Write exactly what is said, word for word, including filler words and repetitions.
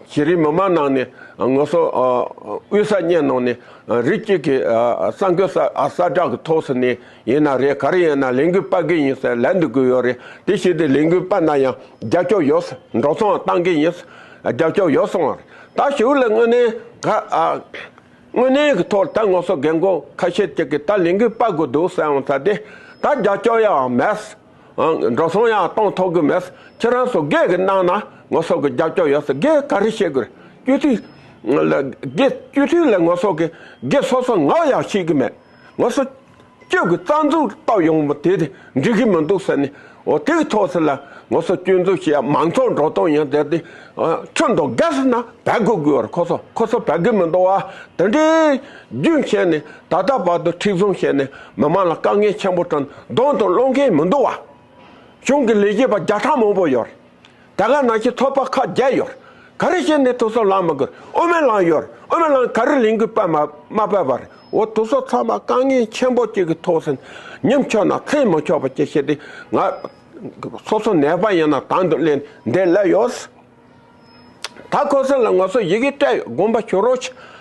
གཞི་རིམ་མི་མང་ནང་ནས་ང་ཚོ་ཨ་དབུས་ས་གཉིས་ནང་ནས་ཨ་རིགས་གཅིག་གི་ཨ་གསར་འགོད་གསར་ཨ་གསར་བསྒྲགས་ཀྱི་ཐོག་སུ་ནས་ཡིན་ན་རེད། ག་རེ་ཡིན་ན་ལས་འགུལ་སྤེལ་གི་ཡིན་ཟེར་ལན་འདེབས་དགོས་ཡོད་རེད། དེ་བྱས་ཏེ་ལས་འགུལ་སྤེལ་ན་ཡང་རྒྱབ་སྐྱོར་ཡོད། འགྲོ་སོང་བཏང་གི་ཡིན། རྒྱབ་སྐྱོར་ཡོད་གསུངས་པ་རེད། ད་ཞུ་ལ་དངོས་གནས་ག་ཨ་དངོས་གནས་ཀྱི་ཐོག་ད་ང་ཚོ་རྒན་རྒོན་ཁ་ཤས་ཅིག་གིས་ད་ལས་འགུལ་སྤེལ་དགོས་འདུག་ཟེར་ཡོང་ས་དེ་ད་རྒྱབ་སྐྱོར་ཡང་མེད། ཨང་། འགྲོ་སོང་ཡང་གཏོང་ཐུབ་གི་མེད། ཁྱེད་རང་ཚོ་སྒེར་གྱི་གནང་ན་ང་ཚོ་གི་རྒྱབ་སྐྱོར་ཡོད་ཟེར། སྒེར་ག་རེ་བཤད་དགོས་རེད། སྤྱི་འཐུས་ལ་སྒེར་སྤྱི་འཐུས་ལ་ང་ཚོ་གི་སྒེར་སོ་སོ་ངག་ཡང་བཤད་གི་མེད། ང་ཚོ་སྤྱི་གི་རྩ་འཛུགས་སྟོབས་ཡོང་བ་དེ་དེ་འགྲིག་གི་མི་འདུག་ཟེར་ནས། འོ་དེ་གི་ཐོག་སེ་ལ་ང་ཚོ་སྐྱོན་འཛུགས་བྱེད་ཡ་མང་ཚོགས་འགྲོ་སྟངས་ཡང་དེ་དེ་ཁྲིམས་དང་འགལ་སོང་ན་བལ་དགོས་དགོས་པར་ཁོ་ཚོ་ཁོ་ཚོ་བལ་གི་མི་འདུག་བ། དེ་འདྲའི་རྒྱུན་བཤད་ནས་ད་ལྟ་བར་དུ་མཁྲེགས་བཟུང་བྱས་ནས་མི་མང་ལ་དཀའ་ངལ་ཆེན་པོ་དང་གདོང་དུ་སློང་མཁན་མི་འདུག་བ། གཞུང་གི་ལས་བྱེད་པ་བརྒྱ་ཕྲག་མང་པོ་ཡོད། ད་ག་ནང་བཞིན་ཚོགས་པ་ཁག་བརྒྱད་ཡོད། ག་རེ་བྱས་ནས་དེ་ཚོ་ལངས་མི་དགོས། དབུ་མའི་ལམ་ཡོད། དབུ་མའི་ལམ་ག་རེ་ལས་འགུལ་སྤེལ་མ་མ་སྤེལ་བར། འོ་དེ་ཚོ་ཚང་མ་དཀའ་ངལ་ཆེན་པོ་གཅིག་གི་ཐོག་སེ་ཉིན་ཆོག་ན་མཚན་མི་ཆོག་པ་ཅིག་བྱས་ཏེ་ང་སོ་སོ་ནད་པ་ཡིན་ན་དང་དུ་ལེན་འདི་ལ་ཡོད། ད་ཁོ་ཚོ་ལ་ང་ཚོ་ཡི་གེ་སྤྲད་ཡོད། དགོངས་པ་ཞུ་རོགས་བྱེད།